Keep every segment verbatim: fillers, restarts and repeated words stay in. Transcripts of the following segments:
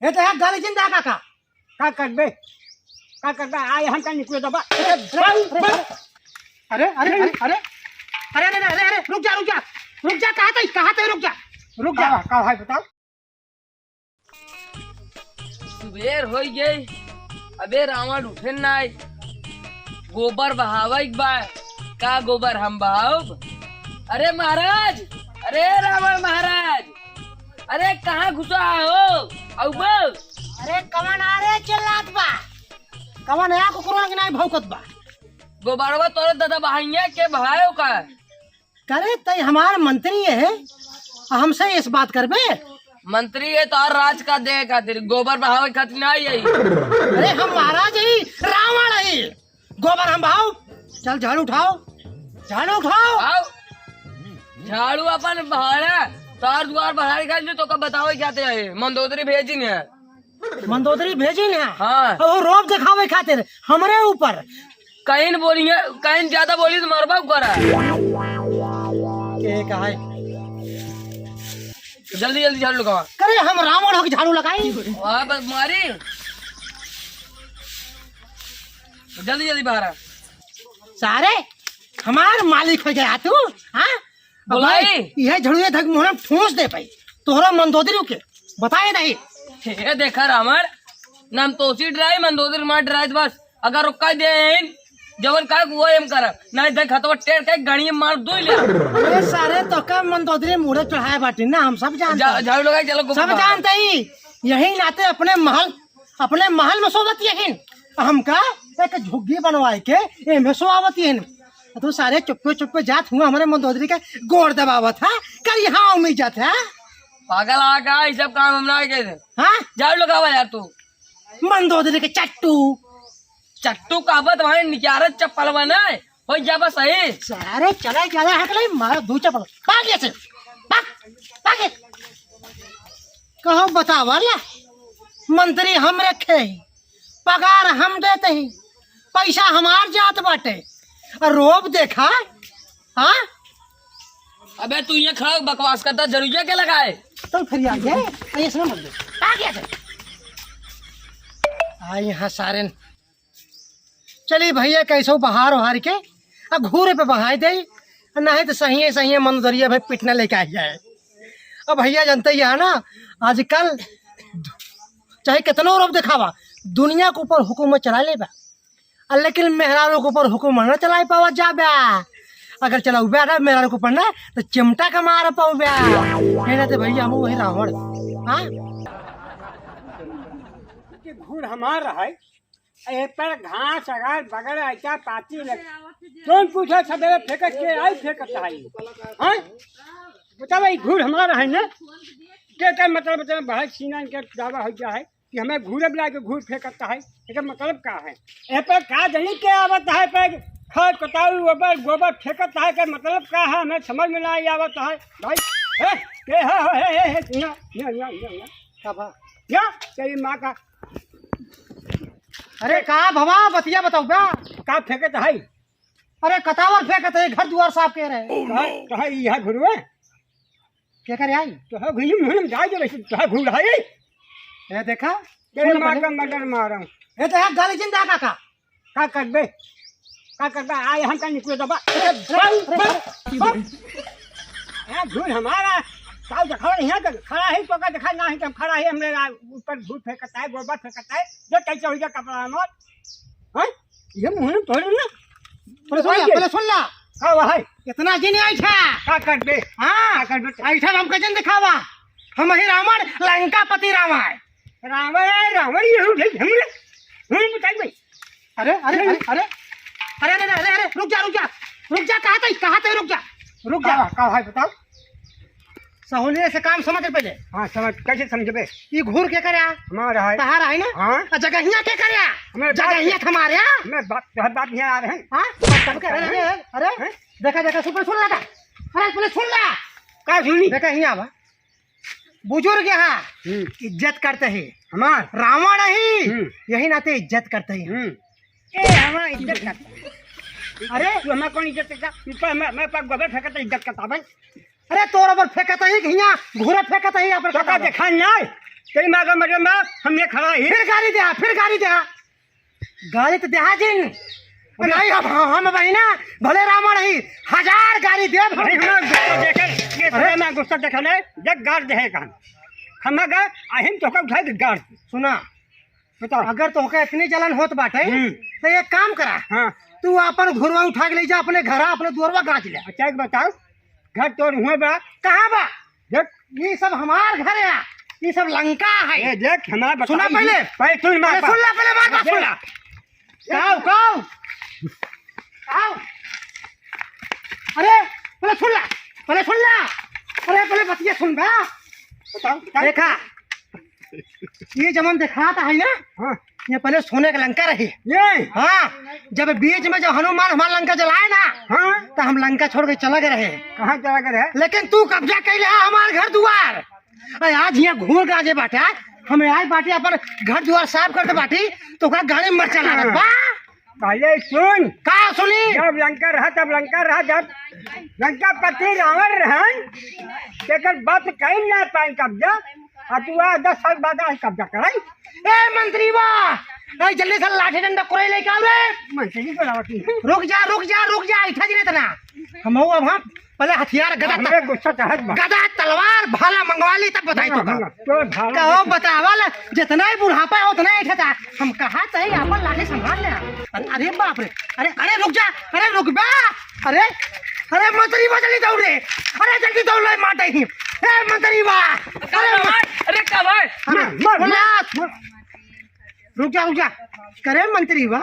ए तो यहाँ गाली जिन दे काका। का करबे? का करबे? आए हम का निकले दबा। अरे, अरे, अरे, अरे, अरे, अरे, अरे, अरे, रुक जा, रुक जा, रुक जा, कहाँ तई, कहाँ तई, रुक जा, रुक जा। का, का है बताओ? सुबेर होइ गई, अबे रावण उठे नाई। गोबर बहावे के बा, का गोबर हम बहाउब? अरे महाराज, अरे रावण महाराज, अरे कहाँ घुसा हो? अउबो? अरे कवन आ रे चिल्लात बा? कवन है कुकुरवा के नाई भौंकत बा? गोबरवा तोरे दादा बहाइया के बहायो का? करे तई हमार मंत्री है, हमसे इस बात करबे? मंत्री है तो हर राज का दे खातिर, गोबर बहावे खातिर नाई है। अरे हम महाराज ही, रावण ही। गोबर हम बहाउब। चल झाड़ू उठाओ, झाड़ू उठाओ। आओ। झाड़ू अपन बहारा, तार दुआर बहार का नहीं तो कब बताओ क्या ते है? मंदोदरी भेजी ने। मंदोदरी भेजी ने? हाँ। और रोब दिखावे खातिर हमरे ऊपर। कहीं न बोलिए, कहीं ज्यादा बोली तो मरबा करा। के कहा है? जल्दी जल्दी झाड़ू लगावा। करे हम रावण हो के झाड़ू लगाई? वाह बस मारी। जल्दी जल्दी बाहर आ। सारे हमार मालिक हो गया तू, हाँ? बोलाई। भाई, यह झड़ुए धक मुहरम ठूस दे भाई। तोहरा मंदोदरी के बताए नहीं। हे देखा रावण, नाम तोसी डराई, मंदोदरी मार डराई बस। अगर रुका दे जवन का वो एम कर, नहीं देख हथवा टेर के गणिये मार दो ले। अरे सारे तो का मंदोदरी मुहरे चढ़ाए बाटी ना, हम सब जानते जा-, हैं। झाड़ू लगाई, चलो, गुप्त सब बाहर। जानते ही, यही नाते अपने महल अपने महल में सोवत यहिन, हमका एक झुग्गी बनवाए के एमे सोवावत यहिन। तू सारे चुप्पे चुप्पे जात हुआ हमरे मंदोदरी के गोड़ दबावत है, कर यहाँ उम्मीद जात है। पागल आ का, ये सब काम हम ना के। हाँ? झाड़ू लगावा यार तू। मंदोदरी के चट्टू। चट्टू का बत भाई निकारा चप्पल बना है। हो जा बस सही। सारे चले चले हट ले, मारो दू चप्पल। भाग ये से। भाग, भाग ये। कहो बतावा ला, मंत्री हम रखे ही, पगार हम देते ही, पैसा हमार जात बाटे, और रोब देखा, हाँ? अबे तू ये खड़ा बकवास करता, जरूरिया के लगाए? तो फिर आ गए, ऐसे ना बोल दे। आ गया थे। आ यहाँ सारे न-, चली भैया, कैसो बहार उहार के आ घूरे पे बहाए दे, नहीं तो सहिए सहिए मंदोदरिया भाई पिटना लेके आ जाए। अब भैया जानते ही है ना, आजकल चाहे कितनो रोब दिखावा, दुनिया के ऊपर हुकूमत चला लेबा, आ लेकिन मेहरारू के ऊपर हुकूमत ना चलाए पावा जाबा। अगर चलाउबा ना मेहरारू के ऊपर ना, तो चिमटा के मार पाउबा। नहीं ना तो भैया हम वही रावण। हाँ? कि घूर हमार है, ए पर घास अगर बगड़ ऐसा पाती लग, कौन पूछा सबेरे फेंकत के आई फेंकत आई? हाँ? बतावा, ई घूर हमार है ना? के, के मतलब, मतलब, भाई सीना के दावा हो गया है कि हमें घूरे बुला के घूर फेंकता है, एकर मतलब का है? ए पे का जनी के आवत है, पे खर कोताऊ गोबर, गोबर फेंकत है, के मतलब का है, हमें समझ में ना आवत है भाई। हे, के है, हे, हे, हे, ना, ना, ना, ना, ना। का बा? या तेरी माँ का। अरे का भवा, बतिया बताउबा? का फेंकत है? अरे कतावर फेंकत है, घर दुआर साफ के रहे। कहाँ, कहाँ यहाँ घुरवे? के करे आई? तो है घुरवे, हम जाए जो रही, तो है घुर है। ए देखा, तेरे सुन माँ पहले। का मर्डर मारा। ए तो है गाली जिंदा का का? का करबे? का करबे? आए हम का निकले दबा। अरे, अरे, अरे, अरे। यहाँ घुर हमारा, साउ दिखावा यहाँ का खड़ा है, तो का दिखा ना है कि हम खड़ा है, हमने आ-, ऊपर घुर फेंकता है, गोबर फेंकता है, जो कैसे हो गया कपड़ा हमार। हाँ? ये मुँह में तोड़ ना। पहले सुन ला, पहले सुन ला। का हुआ है? इतना जिन ऐठा। का करबे? हाँ। का करबे? ऐठा हमका जिन दिखावा। हम ही रावण, लंकापति रावण। रावण है, रावण ये हो गई हमरे। हम बताई भाई। अरे, अरे, अरे, अरे। अरे, अरे, अरे, अरे, रुक जा, रुक जा। रुक जा, कहाँ तई, कहाँ तई, रुक जा। रुक जा। का, का है बताओ? सहूलियत से काम समझ पहले। हाँ, समझ, कैसे समझबे? ई घूर के करे आ? हमारा है। तहारा है ना? हाँ। आ जगहिया के करे आ? हमें बात जगहिया हमारे आ? हमें बात, बहुत बात नहीं आ रहे हैं। हाँ? तब के, अरे, अरे, अरे, अरे, हैं? देखा, देखा, सुपर सुन ला था। अरे, पहले सुन ला। का सुनी? देखा, हियाँ बा। बुजुर्ग यहाँ हम्म। इज्जत करते हैं। हमार? रावण ही। हम्म। यही नाते इज्जत करते हैं। हम्म। ए, हमार इज्जत करता है। अरे? तू हमार कौन इज्जत करता? तू तो हमें, हमें पर गोबर फेंकत इज्जत करता भाई। अरे, तोर ऊपर फेंकत ही, हियाँ घूरे फेंकत ही, अपन तो का फेंकत है। देखा नहीं? तेरी माँ का मतलब माँ, हम ये खड़ा ही। फिर गारी द्या, फिर गारी द्या। गारी तो द्या जिन। अरे नहीं, हम, हम भाई ना, भले रावण ही, हजार गारी देब हम। नहीं, हमारा गुस्सा देखे, ये अरे? समय में गुस्सा देखा ले, जब गार देहे का। हम अगर अहिम तो का उठाए के गार। सुना, बताओ। अगर तोहके इतनी जलन होत बाटे, हम्म। तो एक काम करा। हाँ। तू अपन घुरवा उठा के ले जा, अपने घरा, अपने दुअरवा गाँच ले। अच्छा, एक बताओ, घर तोर हुए बा? कहाँ बा? देख। ये सब हमार घर है, ये सब लंका है। ए, देख, हमार बता सुना पहले। पहले सुन, पहले सुन ला, पहले बात सुन ला। काऊ, काऊ। काऊ। अरे, पहले सुन ला, पहले सुन ला। अरे, पहले बतिया सुन बा। बताओ, बताओ। देखा, ये जमन देखात है ना, हाँ। ये पहले सोने के लंका रही। ये? हाँ, जब बीच में जब हनुमान हमार लंका जलाए ना, हाँ। तो हम लंका छोड़ के चला गए रहे। कहाँ चला गए रहे? लेकिन तू कब्जा कर लिया हमार घर दुआर। अरे आज यहाँ घूर गाजे बाटे, हमें आए बाटे अपन घर दुआर साफ करते बाटी, तो ओकरा गाड़ी में मरचा लागत बा। पहले सुन। का सुनी? जब लंका रहा, तब लंका रहा, जब लंकापति रावण रहन, तेकर बाप कहीं ना पाइन कब्जा, आ तू आ दस साल बाद आज कब्जा कराई। ए मंत्री बा, ए जल्दी से लाठी डंडा कोई लेके आओ रे। मंत्री को लावती। रुक जा, रुक जा, रुक जा, इठा जी रे तना। हम हो अब हम पहले हथियार गदा हमरे त-, गुस्सा चढ़त बा। गदा, तलवार, भाला मंगवा ली, तब बताई तो का। हाँ, तो भाला कहो बतावल, जितना ही बुढ़ापा है, उतना ही ठेका। हम कहा तही अपन लाठी संभाल ले। अरे, अरे बाप रे, अरे, अरे रुक जा, अरे रुक बा, अरे, अरे मंत्री बा जल्दी दौड़ रे, अरे जल्दी दौड़ ले मार दही। ए मंत्री बा, अरे मा-, अरे का भाई? मार, मार, मार, मार। रुक जा, रुक जा। करे मंत्री बा,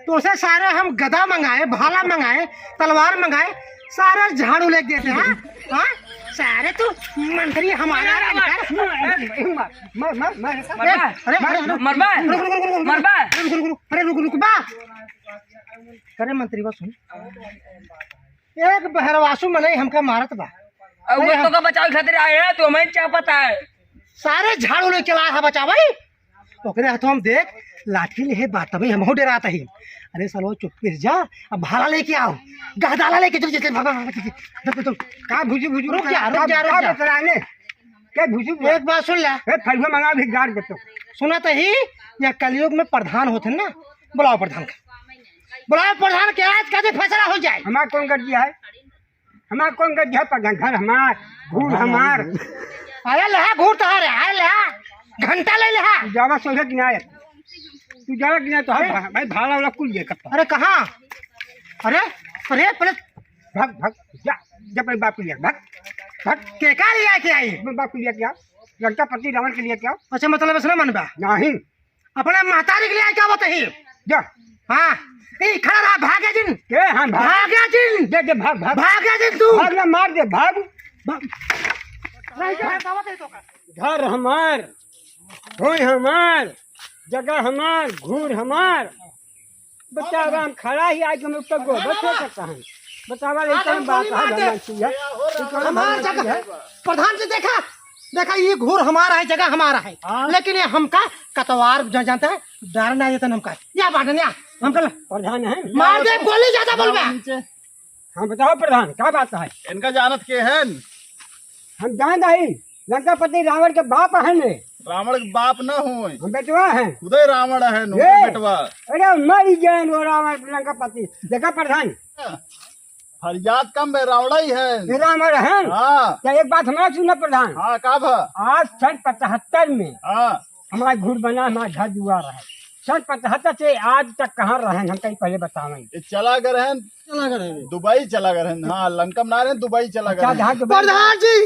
तो से सारे हम गदा मंगाए, भाला मंगाए, तलवार मंगाए, सारे झाड़ू लेके देते हैं। हाँ? सारे तू मंत्री हमारा अरे, अरे, अरे, मार, मार, मार, मार। मरबा? अरे, अरे, अरे, मरबा? रुक, रुक, रुक, रुक, रुक। मरबा? रुक, रुक, रुक, अरे, रुक, रुक बा। करे मंत्री बा, सुन। एक बहरवासु मनई हमका मारत बा। अब वो अरे, तो का बचावे खातिर आए हैं, तो हमें क्या पता है? सारे झाड़ू लेके चला है बचावे। ओकरे हाथों हम देख, लाठी ले है बात, तभी हमहू डेरात ही। अरे सालो, चुप्पे से जा, अब भाला लेके आओ, गहदाला लेके चल, चल, चल, भाग, भाग, भाग, चल, चल, चल। का भुजू, भुजू रुक जा, रुक जा, रुक जा। बतलाने? क्या भुजू, भुजू? एक बात सुन ले। ए, फलुआ मंगा भी गाड़ देतो। सुना तो ही, या कलयुग में प्रधान होते ना, बुलाओ प्रधान का। बुलाओ प्रधान के, आज का जे फैसला हो जाए। हमार कौन कर दिया है? हमार कौन कर दिया प्रधान? घर हमार, घूर हमार। अरे लहा घूर तो है रे, अरे लहा। घंटा ले लहा। तू जावा सोझे किनारे। तू जावा किनारे तो हर अरे। भा-, भाई भाला वाला कुल ये करता। अरे कहाँ? अरे, अरे पहले भाग, भाग, जा, जा अपने बाप को लिया, भाग, भाग। के का लिया के आई? अपने बाप को लिया क्या? लंकापति रावण के लिए क्या? अच्छा, मतलब ऐसा ना मन बा? नहीं। अपने महतारी के लिए क्या बताई? जा। हाँ, ई खड़ा रहा, भाग्या जिन। के? हाँ, भाग। भाग्या जिन। दे, दे, भाग, भाग। भाग्या जिन तू। भाग ना, मार दे, भाग। भाग। नहीं, क्या बतावा तो का? घर हमार, भोय हमार, जगह हमार, घूर हमार। बतावा, हम खड़ा ही आज हम ऊपर गोबर फेंक सकता है। बतावा, ये आज कौन हम बात गोली है, मार दे। भगवान की है? ये कौन हमार भगवान की जगह है? प्रधान जी देखा, देखा, ये घूर हमारा है, जगह हमारा है। हाँ। लेकिन ये हमका कतवार ज-, जानता है, डर ना देता हमका। या बात है, या, हमका ल-, प्रधान है। मार दे, गोली ज्यादा बोलबा। नीचे। हाँ, बताओ प्रधान, का बात है? इनका जानत के हन? हम जान रही, लंकापति रावण के बाप हन। रावण के बाप न होय। हम बेटवा हैं। खुदे रावण है, ए! बेटवा। अरे, मर गए वो रावण लंकापति। देखा प्रधान? फरियाद कम बे, रावण ही है। ये रावण है? हाँ। तो एक बात हमारा सुना प्रधान। हाँ, का भा? आज सन पचहत्तर में हाँ। हमारा घर बना, हमारा घर दुआर है। सन पचहत्तर से आज तक कहाँ रहन, हम कहीं पहले बतावें। ये चला गए रहन, चला गए रहन। दुबई चला गए रहन। हाँ, लंका में ना रहन, दुबई चला गए अच्छा, रहन। जहाँ दुबई प्रधान जी,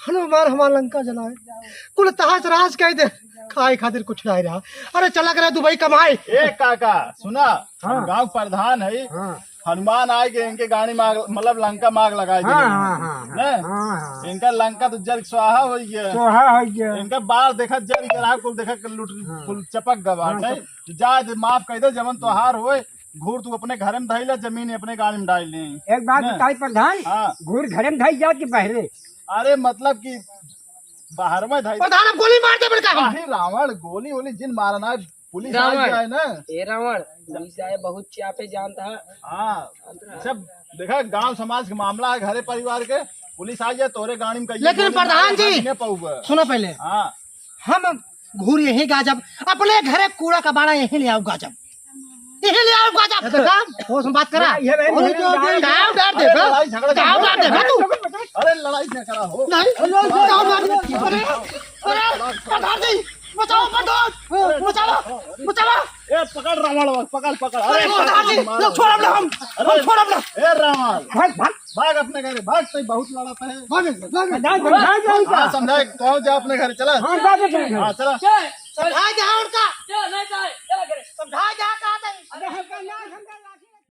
हनुमान हमार लंका जलाए, कुल तहस राज कह दे, खाए खातिर कुछ नहीं रहा। अरे चला गए दुबई कमाए। ए काका, सुना, हम हाँ। गाँव प्रधान है, हाँ। हनुमान आए के इनके गाड़ी में आग, मतलब लंका में आग लगाए हाँ, देहे। हाँ, हाँ, हाँ, ने? हाँ, हाँ। इनका लंका तो जल स्वाहा हो गया। स्वाहा हो गया। इनका बाल देखा जल गया, कुल देखा लुट हाँ। कुल चपक गवा, हाँ, नहीं? चप- तो जा दे, माफ कर दे, जवन तोहार होए, घूर तू अपने घर में धइला, जमीन अपने गाड़ी में डाल ले। एक बात ने? बताई प्रधान, हाँ। घूर घर में धई जात कि बहरे? अरे मतलब कि बाहर में धई। प्रधान, हम गोली मार दे बड़का हम। काहे रावण, गोली वोली जिन मारना, पुलिस आ रावण। गया है ना। ए रावण, पुलिस आए, बहुत चापे जानता है। हाँ, सब देखा, गांव समाज के मामला है, घरे परिवार के, पुलिस आ जाए तोरे गाड़ी में कहिए लेकिन गोली प्रधान मारे, जी, भाग न पाऊबा। सुनो पहले। हाँ। हम घूर यहीं गाजब, अपने घरे कूड़ा कबाड़ा यहीं ले आउब गाजब, यहीं ले आउब गाजब। ये तो काम, होश में बात करा। ये, ये, ये, ये, ये, गाँव डार दे, अरे, बा? लड़ाई झगड़ा गाँव डार दे, बा तू? अरे, लड़ाई क्या करा हो? नहीं, गाँव डार दे। अरे, अरे, पकड़ दे, बचाओ, पकड़, बचाओ, बचाओ। ए, पकड़ रावण, पकड़, पकड़। अरे, अरे, पकड़, मारो। छोड़ अब ना हम, अरे, हम छोड़ अब ना। ए, रावण, भाग, भाग। भाग अपने घरे, भाग, तई बहुत लड़त है। भाग, भाग, भाग, भाग, भाग। हाँ, समझाए, कहूँ जा अपने घरे, चला। हाँ, जा, जा, जा। हाँ, चला। चल, चल। समझाए जा उनका। चल, नहीं जाए, चला घरे। समझाए जा।